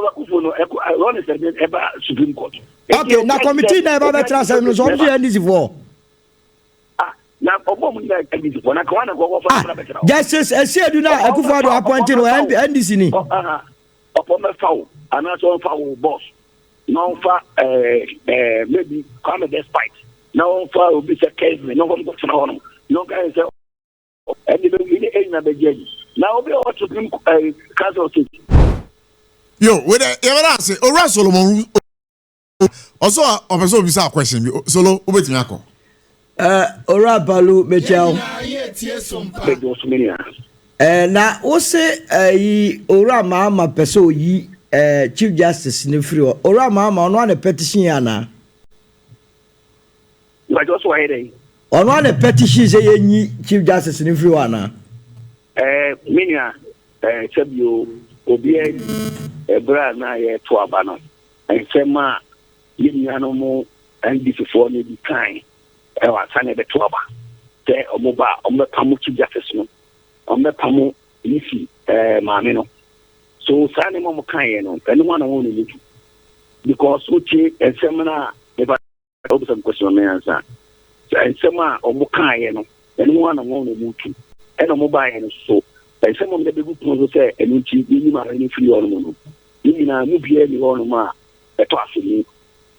Christopher Kufuor no ɛkɔ Rawlings ɛde ɛba Supreme Court. Okay, na committee na ɛba bɛtena asɛm no so, ɔmo nso yɛ NDC foɔ? Ah, na ɔmo mu nyinaa NDC foɔ na kawa na nkɔkɔ fɔ ɛna bɛtena hɔ. Justice Asiedu na Akufo Addo appoint no, NDC ni. Ɔpɔ mɛfa wo anaasɛ ɔmfa wo boss na ɔmfa ɛɛ ɛɛ maybe Kwame Despite na ɔmfa obi sɛ Kevin na ɔmfa nkɔtena hɔ nom na ɔnka yɛn sɛ ɛde bɛ yi ɛnyina bɛgye ayi na obi a ɔwɔ Supreme Council of State. Yo, wei dɛ yɛbɛda ase, Owura Solomon. Ɔsɔ a ɔpɛ sɛ obisa question bi. Solo, wobɛtumi akɔ. Owura Balu, mekyia wo. Bɛgye ɔso me nua. Na wose ɛyi Owura Mahama pɛ sɛ oyi Chief Justice ne firi hɔ. Owura Mahama ɔno ana petition yɛ anaa? Ìbàjẹ́ ɔso wayɛ dɛ. Ɔno ana petition sɛ yɛnyi Chief Justice ne firi hɔ anaa? Me nua, sɛbio, obiara ɛberɛ a na yɛto aba no, nsɛm a yɛn nuanom NDC foɔ no di kan ɛwɔ ansa na yɛbɛto aba sɛ ɔmo ba a, ɔmo bɛpamo Chief Justice no, ɔmo bɛpamo yisi maame no. So saa nneɛma ɔmo kan yɛ no, ɛno ho ana wɔn na tu because wotie nsɛm no a mefa wobisa me question me ansa sɛ nsɛm a ɔmo kan yɛ no, ɛno ho ana wɔn na ɔmo tu. Ɛna ɔmo baayɛ no so, nsɛm a ɔmo de bɛgu pono so sɛ ɛno nti yɛnyim ara no firi hɔnom no, ne nyinaa mu biara ni hɔnom a ɛtɔ asɛm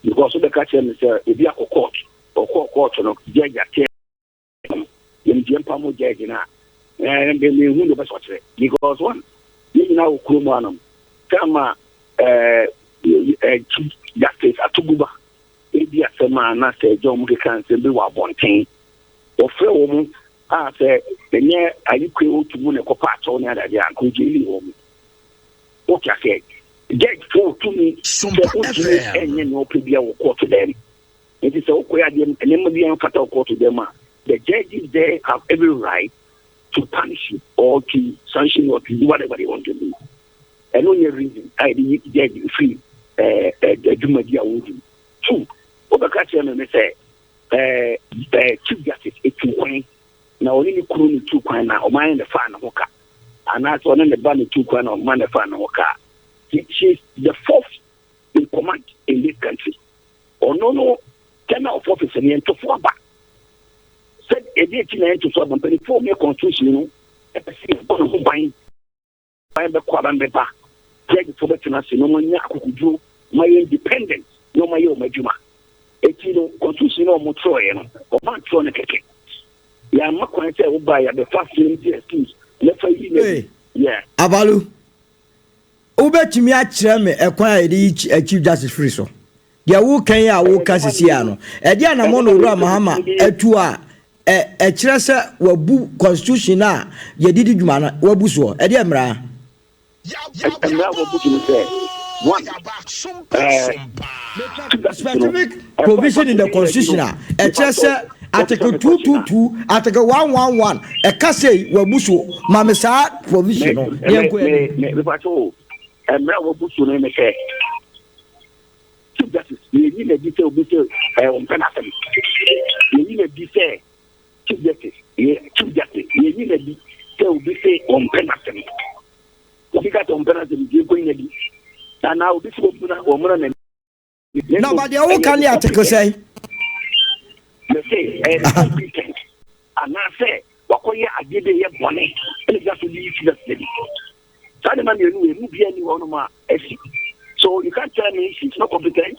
because wobɛka kyerɛ me sɛ obi akɔ court, ɔkɔɔ court no, judge ateɛ yɛmgye mpa mo judge no a, mehu ne wobɛsɛ ɔkyerɛ because one, yɛn nyinaa wɔ kurom anom kama Chief Justice Atuguba ebi asɛm a na sɛ ɛgya wɔn keka nsɛm bi wɔ abɔnten, wɔfrɛ wɔn a sɛ ɛnyɛ ayikwe otu mu na ɛkɔpa akyɛw ne adadeɛ a nka ogye li wɔn. Wote aseɛ, judge fo tumi sɛ wotumi ɛnyɛ nea ɔpɛ bia wɔ court dɛm. Nti sɛ wokɔyɛ adeɛ, nneɛma bi amfata wɔ court dɛm a, the judges there have every right to punish you or to sanction you or to do whatever they want to do. Ɛno nyɛ reason a yɛde yi judge firi ɛɛ ɛɛ adwumadi a wɔdi. Two, wobɛka kyerɛ me sɛ ɛɛ ɛɛ Chief Justice etu kwan na ɔne ne kunu ne tu kwan na ɔman ne fa ne ho ka, anaasɛ ɔne ne ba ne tu kwan na ɔman ne fa ne ho ka. She is the fourth in command in this country. Ɔno no tenure of office ne yɛntofo aba sɛ ɛdi akyi na yɛntofo aba. Mpanimfoɔ mu yɛ constitution no ɛpɛ sɛ yɛbɔ ne ho ban ban bɛkɔ aban bɛba, judgefoɔ bɛtena ase na ɔmanya akokoduro ma yɛ independent na ɔma yɛ ɔmo adwuma. Eti no constitution na ɔmo twerɛeɛ no, ɔmo antwerɛ no kɛkɛ. Yɛama kwan sɛ woba yɛbɛfa flimsy excuse yɛfa yi na yɛ. Abalu, wobɛtumi akyerɛ me ɛkwan a yɛde yi Chief Justice firi so? Deɛ woka yi a woka sisi a no, ɛdeɛ anammɔ na Owura Mahama atu a ɛkyerɛ sɛ wabu constitution a yɛde di dwuma no, wabu soɔ? Ɛdeɛ mmara? Mmara a wabu so no sɛ one, specific provision in the constitution a ɛkyerɛ sɛ article 222, article 111 ɛka sɛ wabu so. Maame, saa provision no, yɛn kɔ yɛn. Mepakyɛ, mmara a wabu so no ne sɛ Chief Justice, yɛyi na di sɛ obi sɛ ɔmpɛ n'asɛm. Yɛyi na di sɛ Chief Justice yɛ Chief Justice, yɛyi na di sɛ obi sɛ ɔmpɛ n'asɛm. Obi ka sɛ ɔmpɛ n'asɛm nti yɛnkɔ yi na di anaa obi sɛ ɔmuna ɔmuna na. Na ba deɛ woka ne article sɛn? Mɛsɛ ɛyɛ competent anaasɛ wakɔyɛ adeɛ bi a ɛyɛ bɔne ɛna gyina so de yi Chief Justice adi. Saa nneɛma mmienu wɔ emu biara ni hɔ nom a ɛsi, so you can't tell me she's not competent.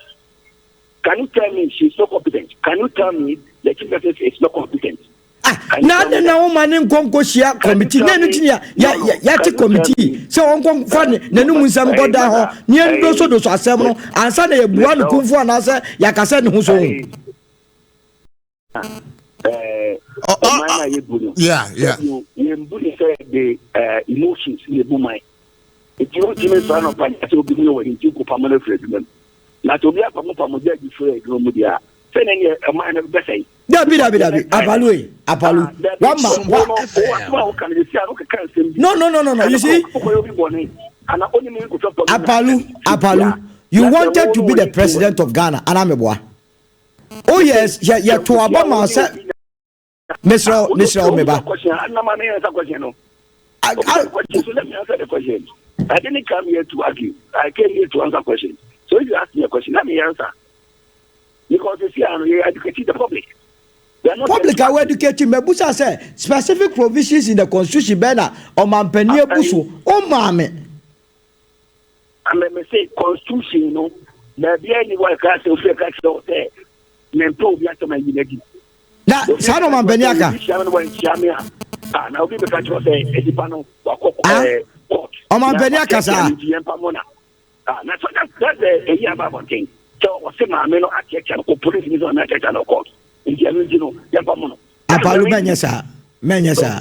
Can you tell me she's not competent? Can you tell me the Chief Justice is not competent? Ah, na ade na woma ne nkɔnkɔ hyia committee na ɛno nti yɛate committee sɛ ɔnkɔ fa n'anum nsɛm nkɔda hɔ ne yɛndosodoso asɛm no ansa na yɛbua no kumfo anaasɛ yɛakasɛ ne ho so ho. Ɔman na yɛbu no, yɛmbu ne sɛ de emotions na ebu man. Nti wontumi nsɔre no pa sɛ obi mu yɛ wɔ nti nkɔpam no afiri adwuma mu. Na sɛ obi apamopam gya firi adwuma mu deɛ a, sɛ ne neɛ ɔman no bɛsɛe. Dabi, dabi, dabi, Apalu e, Apalu, wama wa. No, no, no, no, no, you see, Apalu, Apalu, you wanted to be the president of Ghana anameboa. Oh yes, yɛ yɛ to aba ma sɛ mesrɛ, mesrɛ wo, meba. I didn't come here to argue. I came here to answer questions. So if you ask me a question, let me answer. Because you see, I educate the public. Public a wɔeducate, mɛbusa sɛ specific provisions in the constitution bɛn na ɔmampanin abu so o maame. Ameme sɛ constitution no, baabi a ni wɔ ɛka sɛ ofi ɛka kyerɛ wɔ sɛ mempɛ obi asɛm ayi n'adi. Na saa na ɔmampanin aka. Obi hyia me no wanhyia me a, na obi bɛka kyerɛ sɛ nipa no wakɔ court. Ɔmampanin aka saa. Yɛmpa mo na. Na so that's the ɛyi aba abɔnten sɛ ɔse maame no akyerɛkyerɛ no kɔ polisi ni sɛ maame akyerɛkyerɛ no court, nti ɛno nti no yɛmpa mo no. Apalu, mɛnyɛ saa, mɛnyɛ saa.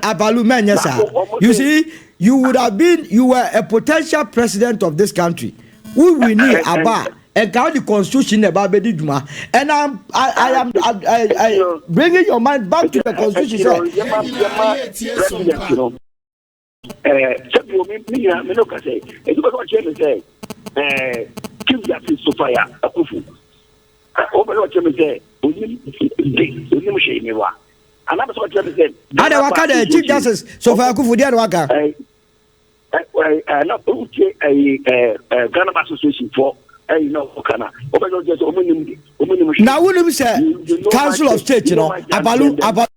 Apalu, mɛnyɛ saa. You see, you would have been, you were a potential president of this country. Wo win aba ɛnka the constitution na ɛba abɛdi dwuma, and I am I bringing your mind back to the constitution sɛ. President no, sɛbi omi mi nyina mi n'o ka sɛ ebi bɛ sɛ ɔkyerɛ mi sɛ Chief Justice Sophia Akuffo, o bɛ sɛ ɔkyerɛ mi sɛ onim de onim hwee mi wa, ana bɛ sɛ ɔkyerɛ mi sɛ. Ada waka dɛ Chief Justice Sophia Akuffo deɛ na waka. Na o tie ɛyi ɛɛ ɛɛ Ghana Bar Association fɔ ɛyi na ɔka na o bɛ sɛ ɔkyerɛ sɛ ɔmo nim de ɔmo nim hwee. Na wunim sɛ Council of State no, Apalu, Apalu,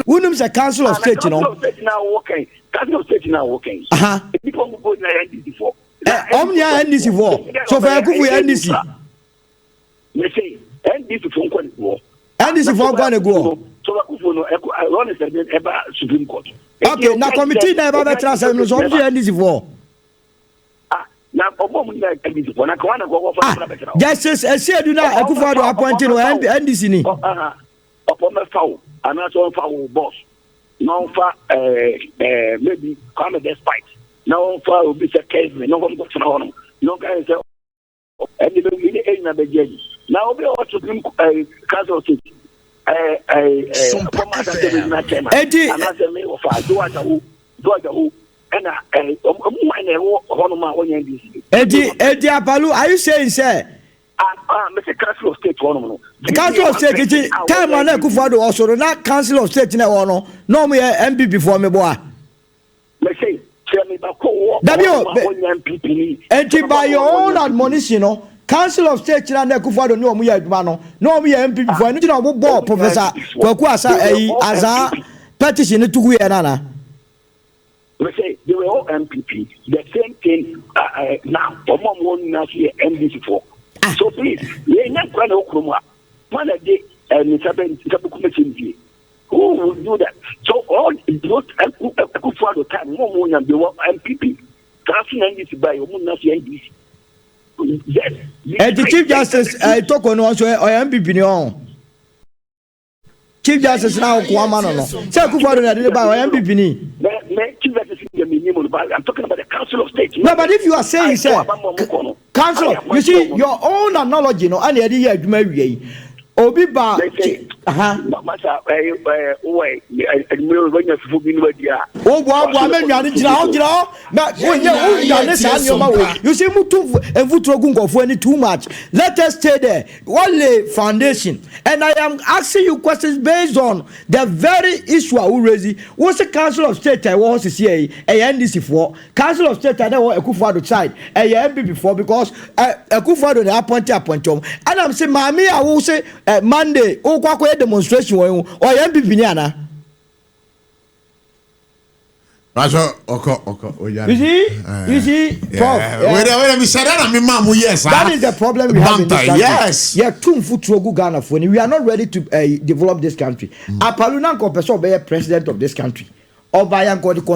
wunim sɛ Council of State no. Council of State na wɔ kɛn, Council of State na wɔ kɛn. Ebi fɔ mo bɔ nyina yɛ NDC fɔ. Ɛ ɔmo nyɛ NDC fɔ, Sophia Akuffo yɛ NDC. Mese NDC fo nkɔ ne guɔ. NDC fo nkɔ ne guɔ. Sophia Akuffo no ɛkɔ Rawlings ɛde ɛba Supreme Court. Okay, na committee na ɛba bɛtena asɛm no so, ɔmo nso yɛ NDC fo. Ah, na ɔmo mu nyina NDC fo na kawa na kɔkɔ fɔ ɛfura bɛtena hɔ. Justice Asiedu na Akufo Addo appoint no, NDC ni. Ɔpɔ mɛfa wo anaasɛ ɔmfa wo boss na ɔmfa ɛɛ ɛɛ maybe Kwame Despite na ɔmfa obi sɛ Kevin na ɔmfa nkɔtena hɔ no na ɔka yɛn sɛ ɛde bɛ yi ne ɛnyina bɛgye ayi na obi a ɔwɔ Supreme Council of State ɛɛ ɛɛ ɛɛ former Asante Regional Chairman Eti anaasɛ me wɔfa Joe Joe ɛna ɛɛ ɔmo wɔn na ɛwɔ hɔnom a wɔnyɛ NDC. Eti Apalu, are you saying sɛ Ah ah, mese Council of State hɔnom no. Council of State ti time a na Akufo Addo wɔ so no, na Council of State na ɛwɔ no na ɔmo yɛ NPP foɔ, meboa? Mese kyerɛ me baako wɔ Dabi o. hɔnom a wɔnyɛ NPP ni. Eti by your own admonition no, Council of State na Akufo Addo ne ɔmo yɛ adwuma no na ɔmo yɛ NPP foɔ, ɛno ti na ɔmo bɔɔ Professor Kwaku Asa ɛyi Azar petition ne tugu yɛ nana. Mese they were all NPP, the same thing now ɔmo a ɔmo wɔ nyinaa so yɛ NDC foɔ. So please, yɛn nyɛ nkura na ɛwɔ kurom a wɔn na de ne nsa bɛ nsa bɛ kum ɛkyɛ nfie. Who will do that? So all those Akufo Addo time, mo mo nya, they were NPP. Saa so na NDC ba yi, ɔmo nyinaa so yɛ NDC. Yes. Eti Chief Justice Torkornoo nso ɔyɛ NPP ni ɔn? Chief Justice na ɔko ama no sɛ Akufo Addo na ɛde ne ba, ɔyɛ NPP ni. Me Chief Justice yɛ mi nim no, but I'm talking about the Council of State. No, but if you are saying sɛ council, you see your own analogy no, ɛna yɛde yɛ adwuma awie yi, obi ba. Masa ɛɛ ɛɛ wɔ ɛnumere wanya fufu bi ni wa di a. O boaboa mɛ nnuane gyina hɔ, gyina hɔ na wonyɛ wonyane saa nneɛma wei. You see, mutu mfuturo gu nkɔfoɔ ani too much. Let us stay there. Wɔle foundation, and I am asking you questions based on the very issue a wo raise. Wo se Council of State a ɛwɔ hɔ sisi yɛ yi ɛyɛ NDC foɔ, Council of State a ɛwɔ Akufo Addo side ɛyɛ NPP foɔ, because Akufo Addo na appoint wɔn. Ɛna m se maame a wo se Monday wokɔ akɔyɛ demonstration wɔ yi, ɔyɛ NPP ni ana? Pastor, ɔkɔ ɔkɔ oya. You see, Prof. Yeah. Wait, wait, mi sɛ na mi maa mu yɛ saa. That is the problem we have in this country. Yes. Yɛ tu nfuturo gu Ghana fo ni. We are not ready to develop this country. Apalu na nkɔ pɛ sɛ ɔbɛyɛ president of this country. Ɔba yɛ nkɔ de kɔ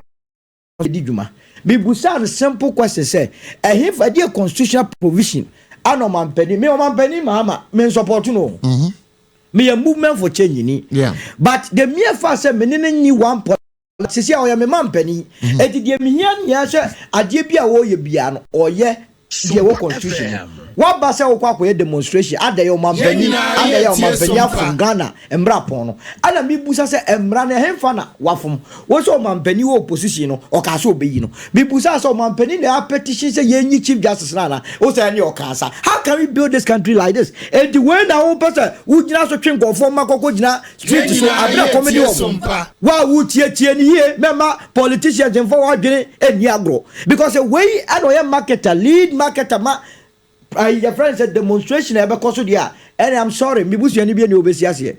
di dwuma. Bibusa no simple question sɛ ɛhin fa ɛdi constitutional provision ana ɔmampanin, mi ɔmampanin Mahama mi nsupport no. Mi yɛ Movement for Change ni. But the mere fact sɛ mi ne ne nyi one point sisi a ɔyɛ me ma mpanin, eti deɛ mihia nyinaa sɛ adeɛ bi a wɔreyɛ bia no, ɔyɛ deɛ wɔ constitution mu. Woaba sɛ wokɔ akɔyɛ demonstration adɛn ɔmanpanin adɛn a ɔmanpanin afom Ghana mmra pɔn no ɛna mebusa sɛ mmra no ɛhenfa na wafom wo sɛ ɔmanpanin wɔ opposition no ɔkaa sɛ ɔbɛyi no mebusa sɛ ɔmanpanin na apetition sɛ yɛnyi Chief Justice no anaa wo sɛ ɛne ɔkaa sa. How can we build this country like this? Enti wei na wopɛ sɛ wogyina so twe nkurɔfoɔ mma kɔkɔ gyina street so aberɛ kɔm de wɔn. Wo a wotie tie no yie mɛma politicians mfa w'adwene nni agorɔ because wei ɛna ɔyɛ marketer, lead marketer ma ayi yɛfrɛ no sɛ demonstration a ɛbɛkɔ so deɛ a ɛne I'm sorry me busuani bi ni obɛsi aseɛ.